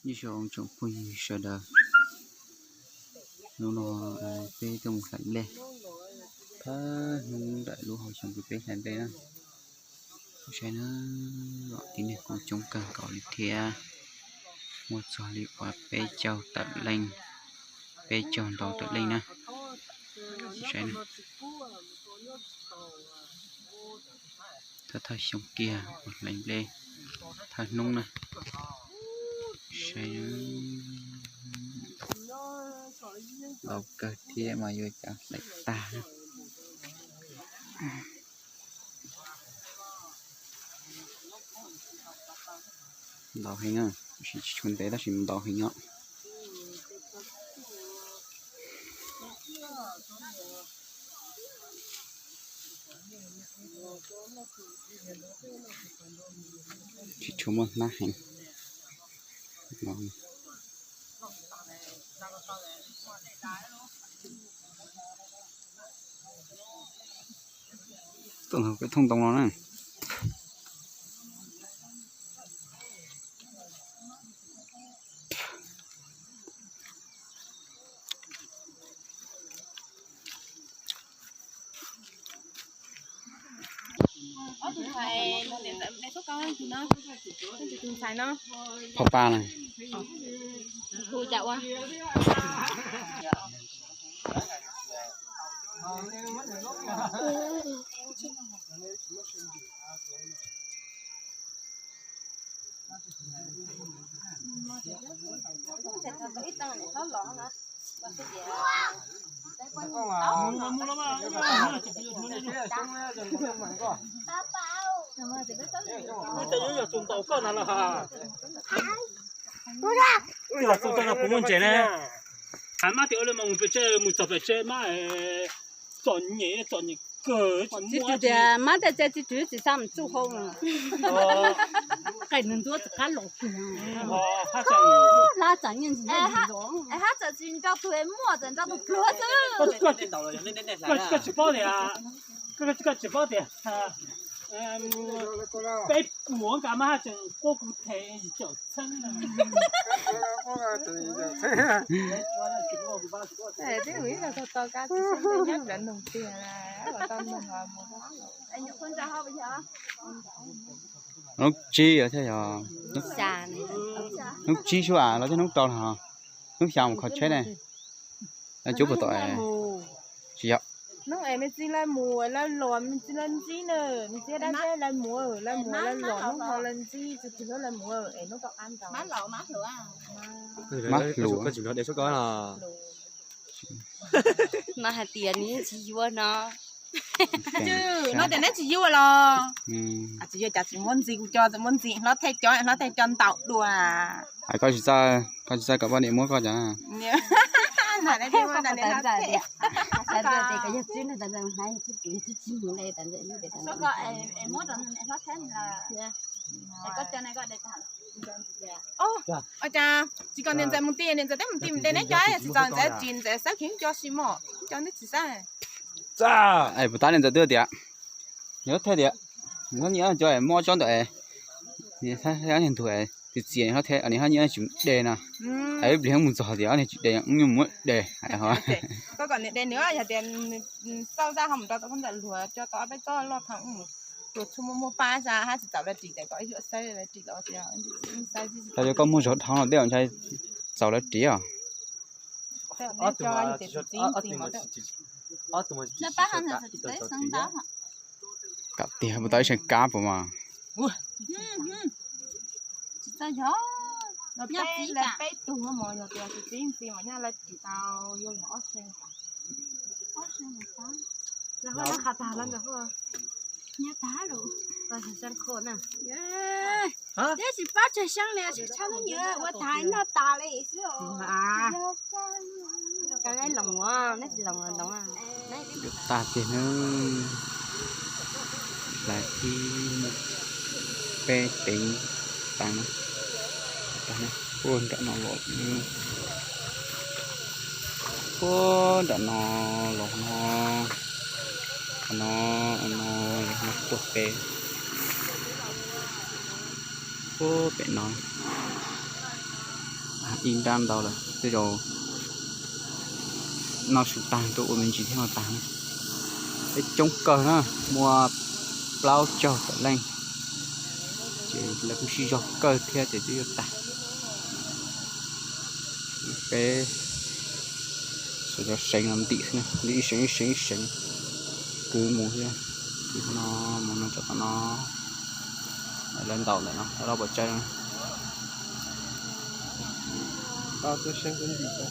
Nyob zoo tsoom phooj ywg sawv daws, hnub no peb tuaj mus hlais nplej, thawj hnub ntawm lub hauv xyoo peb hlais nplej na. Saib na, tib neeg kuj coob kawg nkaus li thiab, muaj txog li uas peb caug tawm leej, peb caug ntau tawm leej na. Saib na, thawj thawj xyoo kiag uas hlais nplej thawj hnub na. Saib, ntau kawg thiab mas yuav cas hlais tag. Ntau heev, tsis tshua ntev tab sis ntau heev os. Tsis tshua muaj hnab heev. Peb thooj ntoo no na. Phauj Paj na. Tsis los txog txog no kuv muaj ntses ne. Hais mab tias ua li mas mus pem tsev, mus txog pem tsev mab txom nyem, txom nyem kawg. Txiv twg tias mab tej txiv twg tsis xav mus txuj hau. Qaij nws ntuab tsis qab los kiag. Hlab txom nyem ntsis. Hab txawm tsis nco tus es muaj txawm nco tus pluag xwb. Koj tsis paub tias, koj tsis paub tias peb puas nka mab tseem quaj kuv them yim caum txheeb. Hnub tsib thiab yog, hnub tsib sub los thiab hnub rau los, hnub xya mus kho tsheb ne. Cuab puas tau? Tsis yog. Hnub es me txiv lawv mus lawv los, me txiv lawv ntsib na, me txiv dab teb lawv mus, lawv mus lawv los, hnub no lawv ntsib tsis twg lawv mus es hnub rau qab ntau. Mab hluas. No hais tias nws yeej tsis yuav no. No tias neb tsis yuav los? Tsis yuav cas tsis muab ntxiv, kuv cov muab ntxiv, hlob thej cov, hlob thej cov ntaus dua. Koj tsis txawj, koj tsis txawj kom poj niam muab koj cov. Ua cas tsis kom niam ntxawm mus ti, niam ntxawm twb mus ti mus de neb cov, tsis txawj ntxawm tsis ntxawm xav khiv cov si mos, cov neb tsis xav. Puas tab niam ntxawm twb tias, niam hlob thej tias, niam hlob nyiam cov muab tsob ntawm, niam hlob niag ntug txias txias niam hlob thej, niam hlob nyiam tsis mus de no. Ib pliag mus txog tias ob niag tsis de, nyuag mus de hais ho. Koj kom niam de nws, yog tias xauj zaj ho mus rau tom koj ntawm luag coj tau ob peb txoj loj thaum mus, luag txhua muaj muaj pab xav hab tsis txaus lawv ris ces kom ib yuam xawb lawv ris los. Tau yuav koj muag zog dhau los dej ntshai txaus lawv ris os. Kam tiag puas tau ib seem kab puas mas. Tsis txawj yog, peb tug mos yog tias txiv ntxi mas nyaj lawv ris tau yuav yog ob txheeb, ob txheeb qab. Nyob tag lawm, tsis pab tseg xyoob li, tsis tshaj leej yawg ua tas noj tas li xwb. Tag tiag na. Hlais ib, peb teev taag, puag nram no los, puag nram no los no, no, no, no tuaj pem, puag pem no. Ib nrab ntau lawm, tej zaum noj su tag tuaj ua me ntsis thiab no tag na. Peb coob kawg na, muaj plaub caug tawm leej, ces lawv kuj sib zog kawg thiab ces twb yuav tag. Peb sawv daws seev los ntim xwb, ntim ib seev ib seev ib seev, kwv mus thiab, kwv no mus no tso tom no, lawv ntaus ntawm no, lawv los pov tsawg no. Tuaj seev kuv ntim tso.